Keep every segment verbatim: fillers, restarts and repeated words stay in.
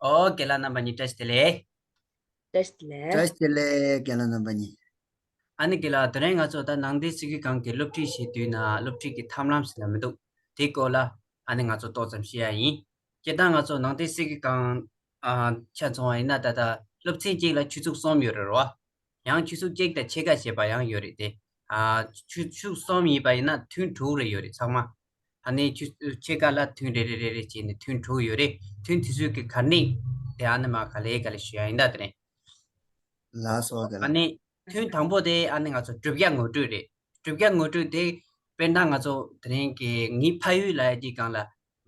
ཨོ་རྒན་ལགས་རྣམ་པ་གཉིས་བཀྲ་ཤིས་བདེ་ལེགས། བཀྲ་ཤིས་བདེ་ལེགས། བཀྲ་ཤིས་བདེ་ལེགས་རྒན་ལགས་རྣམ་པ་གཉིས། ཨ་ནི་རྒན་ལགས་དེ་རིང་ང་ཚོ་ད་ནང་བསྟན་སྲིད་སྐྱོང་ཁང་གི་སློབ་ཁྲིད་བྱེད་དུས་ན་སློབ་ཁྲིད་ཀྱི་ཐབས་ལམ་ཟེར་ན་མི་འདུག་དེའི་སྐོར་ལ་ཨ་ནི་ང་ཚོ་ཏོག་ཙམ་བཤད་ཡ་ཡིན། སྤྱིར་བཏང་ང་ཚོ་ནང་བསྟན་སྲིད་སྐྱོང་ཁང་ཨ་ཆ་མཚོན་པ་ཡིན་ན་ད་ལྟ་སློབ་ཚན་གཅིག་ལ་ཆུ་ཚོད་གསུམ་ཡོད་རེད་རོ། ཡང་ཆུ་ཚོད་གཅིག་དང་ཕྱེད་ཀ་བྱས་པ་ཡང་ཡོད་རེད་དེ། ཨ་ཆུ་ཆུ་གསུམ་ཡིན་པ་ཡིན་ན་ཐུན་དྲུག་རེ་ཡོད་རེད་ཚང་མ། ཨ་ནི་ཆུ་ཕྱེད་ཀ་ལ་ཐུན་རེ་རེ་རེ་རེ་བྱས་ནས་ཐུན་དྲུག་ཡོད་རེད། ཐུན་དེ་ཚོའི་གི་གར་གནས་དེ་ཨ་ནི་མ་ག་ལེ་ག་ལེ་ཞུ་ཡ་ཡིན་ད་དེ་རེད། ལགས་སོ་རྒན་ཨ་ལགས། ནི་ཐུན་དང་པོ་དེ་ཨ་ནི་ང་ཚོ་སྒྲུབ་བརྒྱ་ངོ་སྤྲོད་རེད། སྒྲུབ་བརྒྱ་ངོ་སྤྲོད་དེ་དཔེར་ན་ང་ཚོ་དེ་རིང་གི་ངའི་ཕ་ཡུལ་ལབ་ཡ་དེའི་སྒང་ལ་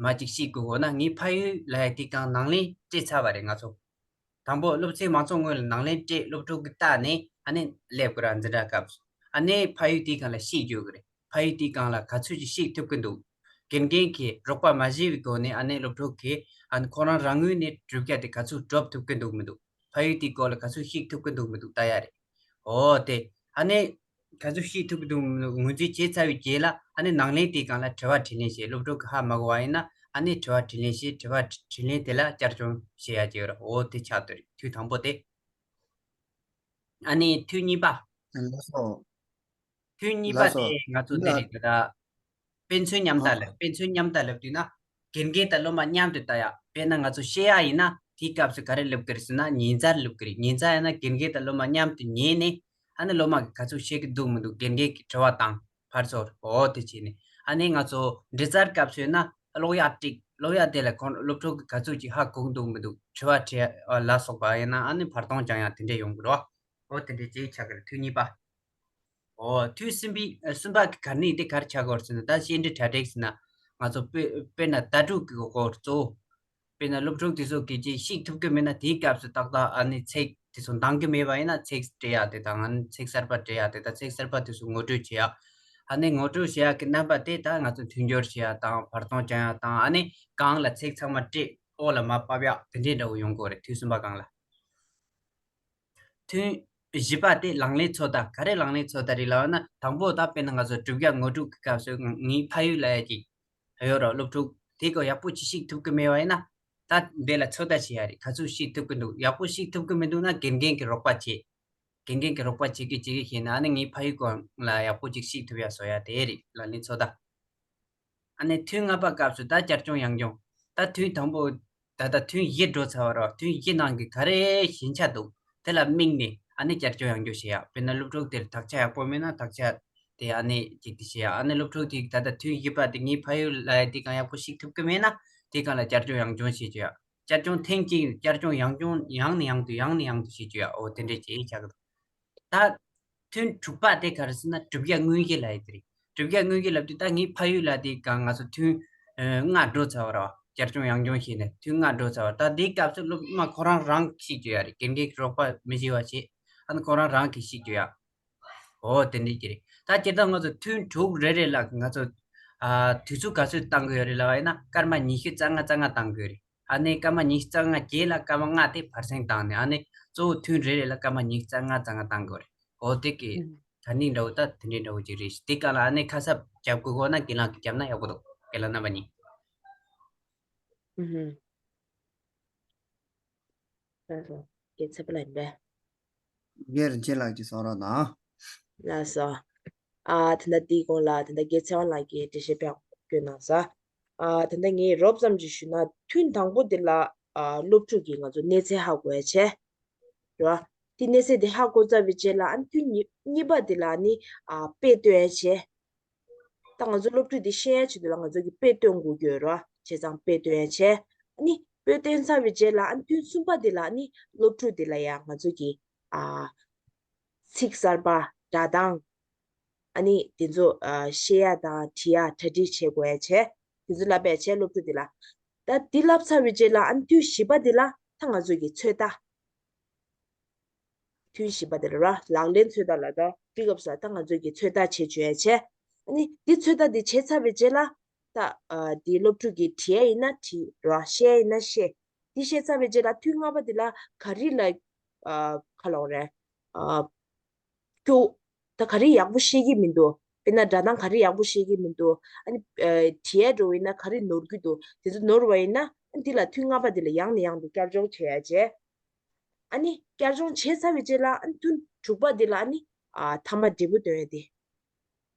མ་གཅིག་ཤེས་དགོས་གོ་ན་ངའི་ཕ་ཡུལ་ལབ་ཡ་དེའི་སྒང་ནང་ལེན་སྤྲད་ཚར་བ་རེད་ང་ཚོ། དང་པོ་སློབ་ཚན་མ་ཚོགས་སྔོན་ལ་ནང་ལེན་སྤྲད་སློབ་ཕྲུག་གིས་བལྟས་ནས་ཨ་ནི་སླེབས་དགོས་ར་འཛིན་གྲྭ་སྐབས་སུ། ཨ་ནི་ཕ་ཡུལ་དེའི་སྒང་ལ་ཤེས་རྒྱུ་གི་རེད། ཕ་ཡུལ་དེའི་སྒང་ལ་ག་ཚོད་ཅིག་ཤེས་ཐུབ་ཀྱི་འདུག་དགེ་རྒན་གྱིས་རོགས་པ་མ་བྱས་པའི་སྒོ་ནས་ཨ་ནི་སློབ་ཕྲུག་གིས་ཨ་ནི་ཁོ་རང་རང་ངོས་ནས་སྒྲུབ་བརྒྱ་དེ་ག་ཚོད་སྒྲུབ་ཐུབ་ཀྱི་འདུག་མི་འདུག་ཕ་ཡུལ་དེའི་སྐོར་ལ་ག་ཚོད་ཤེས་ཐུབ་ཀྱི་འདུག་མི་འདུག་ལྟ་ཡ་རེད། འོ་དེ། ཨ་ནི། ག་ཚོད་ཤེས་ཐུབ་ཀྱི་འདུག་ངོས་འཛིན་བྱས་ཚར་བའི་རྗེས་ལ་ཨ་ནི་ནང་ལེན་དེའི་སྒང་ལ་དྲི་བ་དྲིས་ལན་བྱེད། སློབ་ཕྲུག་གིས་ཧ་མ་གོ་བ་ཡིན་ན་ཨ་ནི་དྲི་བ་དྲིས་ལན་བྱེད། དྲི་བ་དྲིས་ལན་དེ་ལ་བསྐྱར་སྦྱོང་བྱེད་ཡ་ཅིག་ཡོད་རེད། འོ་དེ་ཆགས་བསྡད་རེད་ཐུན་དང་པོ་དེ། ཨ་ནི་ཐུན་གཉིས་པ། ལགས་སོ། ཐུན་གཉིས་པ་ལགས་སོ། དེ་ང་ཚོ་འདི་ལ་འདི་རེད་ད། དཔེ་མཚོན་མཉམ་ཨ། དར་ལབ། དཔེ་མཚོན་མཉམ་དར་ལབ་དུས་ན། དགེ་རྒན་དང་སློབ་མ་མཉམ་དུ་ལྟ་ཡ། དཔེར་ན་ང་ཚོ་བཤད་ཡ་ཡིན་ན་དེའི་སྐབས་སུ་ག་རེ་སླེབས་ཀྱི་རེད་ཟེར་ན་ཉན་ཚར་སླེབས་ཀྱི་རེད། ཉན་ཚར་ཡིན་ན་དགེ་རྒན་དང་སློབ་མ་མཉམ་དུ་ཉན་ནས་ཨ་ནི་སློབ་མ་གིས་ག་ཚོད་ཤེས་ཀྱི་འདུག་མི་འདུག་དགེ་རྒན་གྱིས་དྲི་བ་བཏང་ཕར་ཚུར་འོ་དེ་བྱས་ནས་ཨ་ནི་ང་ཚོ་འབྲི་རྩལ་སྐབས་སུ་ཡིན་ན་ཀློག་ཡ་སྒྲིག་ཀློག་ཡ་དེ་ལ་ཁོང་སློབ་ཕྲུག་གིས་ག་ཚོད་ཅིག་ཧ་གོ་གི་འདུག་མི་འདུག་དྲི་བ་དྲི་ཡ་ལ་སོགས་པ་ཡིན་ན་ཨ་ནི་བར་སྟོང་སྦྱང་ཡ་དེ་འདྲས་ཡོང་གི་རེད་བ། འོ་དེ་འདྲས་ཅིག་ཆགས་ཀྱི་རེད་ཐུན་གཉིས་པ། འོ་དུས་གསུམ་པའི་གསུམ་པ་གི་གར་གནས་དེ་ག་རེ་ཆགས་ཀྱི་ཡོད་རེད་ཟེར་ན་ད་བཤད་འབྲེལ་གྲ་སྒྲིག་ཟེར་ན་ང་ཚོ་དཔེ་དཔེར་ན་ཟླ་དྲུག་གི་སྐོར་གཙོ་བོ། དཔེར་ན་སློབ་ཕྲུག་དེ་ཚོ་གིས་ཅིག་ཤེས་ཐུབ་ཀྱི་མེད་ན་དེའི་སྐབས་སུ་ཏག་ཏག་ཨ་ནི་ཚེག་དེ་ཚོ་འདང་གི་མེད་པ་ཡིན་ན་ཚེག་སྤྲད་ཡ་དེ་དང་ཨ་ནི་ཚེག་གསར་པ་སྤྲད་ཡ་དེ་དང་ཚེག་གསར་པ་དེ་ཚོ་ངོ་སྤྲོད་བྱེད་ཡ། ཨ་ནི་ངོ་སྤྲོད་བྱེད་ཡ་གི་རྣམ་པ་དེ་ད་ང་ཚོ་མཐུན་སྦྱོར་བྱེད་ཡ་དང་བར་སྟོང་སྦྱང་ཡ་དང་ཨ་ནི་སྒང་ལ་ཚེག་ཚང་མ་སྤྲད་འོག་ལ་མར་ཕབ་ཡ་དེ་འདྲའི་འདྲ་བོ་ཡོང་གི་ཡོད་རེད་དུས་གསུམ་པ་སྒང་ལ། ཐུན་བཞི་པ་དེ་ལག་ལེན་ཚོད་ལྟ། ག་རེ་ལག་ལེན་ཚོད་ལྟ་རེད་ལབ་ན་དང་པོ་ད་དཔེར་ན་ང་ཚོ་སྒྲུབ་ཡ་ངོ་སྤྲོད་ཀྱི་སྐབས་སུ་ངའི་ཕ་ཡུལ་ལབ་ཡ་ཅིག་ཡོད་རེད། སློབ་ཕྲུག་དེ་ག་ཡག་པོ་ཅིག་ཤེས་ཐུབ་ཀྱི་མེད་པ་ཡིན་ན་ད་འདི་ལ་ཚོད་ལྟ་བྱེད་ཡ་རེད། ག་ཚོད་ཤེས་ཐུབ་ཀྱི་འདུག་ཡག་པོ་ཤེས་ཐུབ་ཀྱི་མི་འདུག་ན་དགེ་རྒན་གྱི་རོགས་པ་བྱེད། དགེ་རྒན་གྱི་རོགས་པ་བྱེད་ཀྱི་བྱེད་ཀྱི་ཤེས་ན་ཨ་ནི་ངའི་ཕ་ཡུལ་སྐོར་ལ་ཡག་པོ་ཅིག་ཤེས་ཐུབ་ཡ་བཟོ་ཡ་དེ་རེད་ལག་ལེན་ཚོད་ལྟ། ཨ་ནི་ཐུན་ལྔ་པ་སྐབས་སུ་ད་བསྐྱར་སྦྱོང་ཡང་སྦྱོང་། ད་ཐུན་དང་པོ་ད་ལྟ་ཐུན་བཞི་འགྲོ་ཚར་བ་རེད། ཐུན་བཞི་ནང་གི་ག་རེ་ཞན་ཆ་འདུག་དེ་ལ་དམིགས་ནས་ཨ་ནི་བསྐྱར་སྦྱོང་ཡང་སྦྱོང་བྱེད་ཡ། དཔེར་ན་སློབ་ཕྲུག་དེར་དག་ཆ་ཡག་པོ་མེད་ན་དག་ཆ་དེ་ཨ་ནི་ཅིག་དེ་བྱེད་ཡ། ཨ་ནི་སློབ་ཕྲུག་དེ་ད་ལྟ་ཐུན་བཞི་པ་དེ་ངའི་ཕ་ཡུལ་ལ་དེ་གང་ཡག་པོ་ཤེས་ཐུབ་ཀྱི་མེད་ན་དེ་གང་ལ་བསྐྱར་སྦྱོང་ཡང་སྦྱོང་བྱེད་བྱེད་ཡ། བསྐྱར་སྦྱོང་ཐེངས་གཅིག་བསྐྱར་སྦྱོང་ཡང་སྦྱོང་ཡང་ནས་ཡང་དུ་ཡང་ནས་ཡང་དུ་བྱེད་བྱེད་ཡ། འོ་དེ་འདྲས་བྱེད་ཡ་ཆགས་ཀྱི་འདུག་ད། ཐུན་དྲུག་པ་དེ་ག་རེ་ཟེར་ན་སྒྲུབ་ཡ་དངོས་གཞི་ལབ་ཡ་དེ་རེད། སྒྲུབ་ཡ་དངོས་གཞི་ལབ་དུས་ད་ངའི་ཕ་ཡུལ་ལ་དེ་ག་ང་ཚོ་ཐུན་ཨ་ལྔ་འགྲོ་ཚར་བ་རེད་བ། བསྐྱར་སྦྱོང་ཡང་སྦྱོང་བྱས་ནས་ཐུན་ལྔ་འགྲོ་ཚར་བ་ད་དེའི་སྐབས་སུ་སློབ་མ་ཁོ་རང་རང་གིས་ཤེས་རྒྱུ་ཡ་རེད། དགེ་རྒན་གྱི་རོགས་པ་མི་བྱེད་པ་བྱེད། ཨ་ནི་ཁོ་རང་རང་གིས་ཤེས་རྒྱུ་ཡ། འོ་དེ་འདྲས་ཀྱི་རེད། ད་སྤྱིར་བཏང་ང་ཚོ་ཐུན་དྲུག་རེ་རེ་ལ་ང་ཚོ་ཨ་དུས་ཚོད་ག་ཚོད་བཏང་གི་ཡོད་རེད་ལབ་པ་ཡིན་ན་སྐར་མ་ཉི་ཤུ་རྩ་ལྔ་རྩ་ལྔ་བཏང་གི་ཡོད་རེད། ཨ་ནི་སྐར་མ་ཉི་ཤུ་རྩ་ལྔ་རྗེས་ལ་སྐར་མ་ལྔ་དེ་བར་གསེང་བཏང་ནས་ཨ་ནི་གཙོ་བོ་ཐུན་རེ་རེ་ལ་སྐར་མ་ཉི་ཤུ་རྩ་ལྔ་རྩ་ལྔ་བཏང་དགོས་རེད། འོ་དེ་གི་ཨུམ། གར་གནས་འདྲ་བོ་ད་དེ་འདྲའི་འདྲ་བོ་ཅིག་རེད། དེ་ག་ལ་ཨ་ནི་ཁ་གསབ་རྒྱབ་དགོས་གོ་ན་རྒན་ལགས་ཀྱིས་རྒྱབ་ན་ཡག་པོ་འདུག་རྒན་ལགས་རྣམ་པ་གཉིས། ཨུམ། ལགས་སོ། རྒན་ཚེ་པ་ལགས་ཡིན་པས། རྒན་རིན་ཆེན་ལགས་ཀྱིས་གསུང་རོགས་གནང་། ལགས་སོ། ཨ་ད་ལྟ་དེའི་གོང་ལ་ད་ལྟ་རྒན་ཚེ་དབང་ལགས་ཀྱིས་འགྲེལ་བཤད་ཕར་བསྐྱོན་གནང་སོང་། ཨ་ད་ལྟ་ངས་རོབ་ཙམ་ཅིག་ཞུས་ན་ཐུན་དང་པོ་འདི་ལ་ཨ་སློབ་ཕྲུག་གིས་ང་ཚོ་གནས་ཚད་ཧ་གོ་ཡ་བྱས། རེད་བ། དེ་གནས་ཚད་དེ་ཧ་གོ་ཚར་བའི་རྗེས་ལ་ཨ་ནི་ཐུན་གཉིས་གཉིས་པ་འདི་ལ་ནི་ཨ་དཔེ་སྟོན་ཡ་བྱས། ད་ང་ཚོ་སློབ་ཕྲུག་འདི་ཤེས་ཡ་ཆེད་དུ་ལ་ང་ཚོ་གིས་དཔེ་སྟོན་དགོས་ཀྱི་ཡོད་རེད་བ། བྱས་ཙང་དཔེ་སྟོན་ཡ་བྱས། ཨ་ནི་དཔེ་སྟོན་ཚར་བའི་རྗེས་ལ་ཨ་ནི་ཐུན་གསུམ་པ་འདི་ལ་ཨ་ནི་སློབ་ཕྲུག་འདི་ལ་ཡང་ང་ཚོ་གིས་ཨ་ཚིག་གསར་པ་སྒྲ་གདངས། ཨ་ནི་དེ་ཚོ་ཨ་བཤད་ཡ་དང་བྲིས་ཡ་གྲ་སྒྲིག་བྱེད་དགོས་ཡ་བྱས། དེ་ཚོ་བསླབ་པ་བྱས་སློབ་ཕྲུག་དེ་ལ། ད་འདི་བསླབ་ཚར་བའི་རྗེས་ལ་ཨ་ནི་ཐུན་བཞི་པ་འདི་ལ་ད་ང་ཚོ་གིས་ཚོད་ལྟ། ཐུན་བཞི་པ་དེ་ལ་ར་ལག་ལེན་ཚོད་ལྟ་ལ་ད་དེ་སྐབས་སུ་ད་ང་ཚོ་གིས་ཚོད་ལྟ་བྱེད་བཅུག་ཡ་བྱས། ཨ་ནི་འདི་ཚོད་ལྟ་འདི་བྱས་ཚར་བའི་རྗེས་ལ་ད་ཨ་འདི་སློབ་ཕྲུག་གིས་བྲིས་ཡ་ཡིན་ན་བྲིས་ར་བཤད་ཡ་ཡིན་ན་བཤད། འདི་བཤད་ཚར་བའི་རྗེས་ལ་ཐུན་ལྔ་པ་འདི་ལ་ག་རེ་ལ་ཨ་ག་ལབ་དགོས་རེད། ཨ། སྐྱོ། ད་ག་རེ་ཡག་པོ་ཤེས་ཀྱི་མི་འདུག་དཔེར་ན་སྒྲ་གདངས་ག་རེ་ཡག་པོ་ཤེས་ཀྱི་མི་འདུག་ཨ་ནི་ཨ་བྲིས་ཡ་འགྲོ་ཡིན་ན་ག་རེ་ནོར་གྱི་འདུག་དེ་ཚོ་ནོར་བ་ཡིན་ན་ཨ་ནི་འདི་ལ་ཐུན་ལྔ་པ་འདི་ལ་ཡང་ནས་ཡང་དུ་བསྐྱར་སྦྱོང་བྱེད་ཡ་བྱས། ཨ་ནི་བསྐྱར་སྦྱོང་བྱས་ཚར་བའི་རྗེས་ལ་ཨ་ནི་ཐུན་དྲུག་པ་འདི་ལ་ཨ་ནི་ཨ་ཐ་མ་འབྲས་བུ་སྟོན་ཡ་དེ་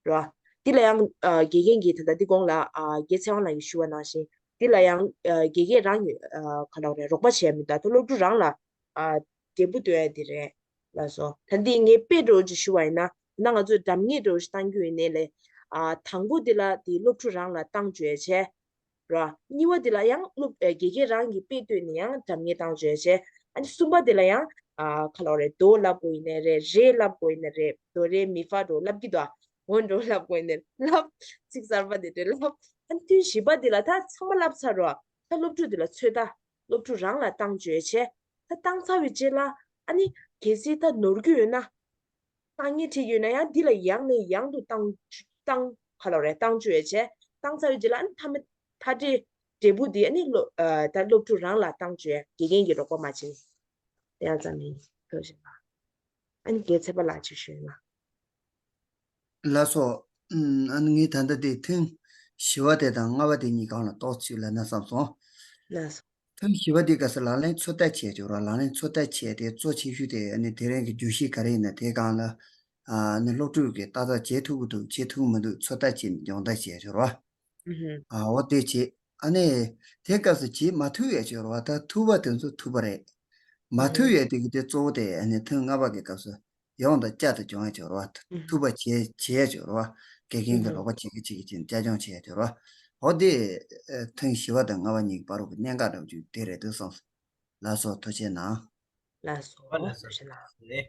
རེད་བ། འདི་ལ་ཡང་ཨ་དགེ་རྒན་གྱིས་ད་ལྟ་འདི་གོང་ལ་ཨ་རྒན་ཚེ་དབང་ལགས་ཀྱིས་ཞུས་པ་ནང་བཞིན་འདི་ལ་ཡང་ཨ་དགེ་རྒན་རང་གིས་ཨ་ག་ལབ་རེད། རོགས་པ་བྱས་མི་འདུག་ད་སློབ་ཕྲུག་རང་ལ་ཨ་འབྲས་བུ་སྟོན་ཡ་དེ་རེད་ལགས་སོ། ད་འདི་ངས་དཔེ་འདྲ་བོ་ཅིག་ཞུ་བ་ཡིན་ན། ད་ང་ཚོས་སྒྲ་སྙན་འདྲ་བོ་ཞིག་བཏང་རྒྱུ་ཡིན་ནའི་ལས་ཨ་དང་པོ་འདི་ལ་དེ་སློབ་ཕྲུག་རང་ལ་བཏང་བཅུག་ཡ་བྱས། ར། གཉིས་པ་དེ་ལ་ཡང་སློབ་ཨེ་དགེ་རྒན་རང་གིས་དཔེ་ལྟོས་ནས་ཡང་སྒྲ་སྙན་བཏང་བཅུག་ཡ་བྱས། ཨ་ནི་གསུམ་པ་དེ་ལ་ཡང་ཨ་ག་ལབ་རེད། དོ་ལབ་དགོས་ཡིན་ནའི་རེད། རེ་ལབ་དགོས་ཡིན་ནའི་རེད། དོ་རེ་མི་ཧྥ་འདྲ་ལབ་ཀྱི་འདུག་འོ་འདྲ་ལབ་དགོས་ཡིན་ནའི་ལབ། ཚིག་གསར་པ་དེ་འདྲ་ལབ། ཨ་ནི་ཐུན་བཞི་པ་དེ་ལ་ད་ཚང་མ་ལབ་ཚར་རོ། ད་སློབ་ཕྲུག་དེ་ལ་ཚོད་ལྟ་སློབ་ཕྲུག་རང་ལ་བཏང་བཅུག་ཡ་བྱས། ད་བཏང་ཚར་བའི་རྗེས་ལ་ཨ་ནི་གལ་སྲིད་ད་ནོར་རྒྱུ་ཡོད་ན། བཏང་སྙིང་བྲིས་ཡོད་ན་ཡང་འདི་ལ་ཡང་ནས་ཡང་དུ་བཏང་བཏང་ག་ལབ་རེད། བཏང་བཅུག་ཡ་བྱས། བཏང་ཚར་བའི་རྗེས་ལ་ཨ་ནི་མཐའ་མ་མཐའ་འབྲས་འབྲས་བུ་འདི་ཨ་ནི་སློབ་ཨ་ད་སློབ་ཕྲུག་རང་ལ་བཏང་བཅུག་ཡ། དགེ་རྒན་གྱིས་རོགས་པ་མ་བྱེད། དེ་ཡང་ཙམ་ཡིན། ཐུགས་རྗེ་ཆེ། ཨ་ནི་རྒན་ཚེ་དཔལ་ལགས་ཅིག་ཞུས་ན། ལགས་སོ། ཨམ། ཨ་ནི་ངས་ད་ལྟ་དེ་ཐུན་བཞི་པ་དེ་དང་ལྔ་པ་དེ་གཉིས་སྒང་ལ་ཏོག་ཙམ་ལབ་ན་བསམ་སོང་། ལགས་སོ། ཐུན་བཞི་པ་དེའི་སྐབས་སུ་ལག་ལེན་ཚོད་ལྟ་བྱས་ཡོད་རེད་བ། ལག་ལེན་ཚོད་ལྟ་བྱས་ཏེ་གཙོ་ཆེ་ཤོས་དེ་ཨ་ནི་དེ་རིང་གི་བརྗོད་གཞི་ག་རེ་ཡིན་ན་དེའི་སྒང་ལ་ཨ་ནི་སློབ་ཕྲུག་གིས་ཏག་ཏག་བྱེད་ཐུབ་ཀྱི་འདུག་བྱེད་ཐུབ་ཀྱི་མི་འདུག་ཚོད་ལྟ་བྱས་ནས་སྦྱོང་བརྡར་བྱས་ཡོད་རེད་བ། ཨ་འོ་དེ་བྱེད། ཨ་ནི་དེའི་སྐབས་སུ་བྱེད་མ་ཐུབ་ཡས་ཡོད་རེད་བ། ད་ཐུབ་པ་དེ་ཚོ་ཐུབ་པ་རེད། མ་ཐུབ་ཡས་དེ་གི་དེ་གཙོ་བོ་དེ་ཨ་ནི་ཐུན་ལྔ་པ་གི་སྐབས་སུ། ཡོང་དང་བསྐྱར་དུ་སྦྱོང་ཡ་བྱེད་རོགས། ཐུབ་པ་བྱེད་བྱེད་ཡ་བྱེད་རོགས། དགེ་རྒན་གྱི་རོགས་པ་བྱེད་ཀྱི་བྱེད་ཀྱི་བྱེད་བཅའ་སྦྱོང་བྱེད་ཡ་བྱེད་རོགས། འོ་དེ་ཐུན་བཞི་པ་དང་ལྔ་པ་གཉིས་ཀྱི་བར་དུ་གི་གནད་འགག་འདྲ་བོ་ཅིག་དེ་རེད་འདུག་བསམ་སོང་། ལགས་སོ། ཐུགས་རྗེ་གནང་། ལགས་སོ། ཐུགས་རྗེ་གནང་།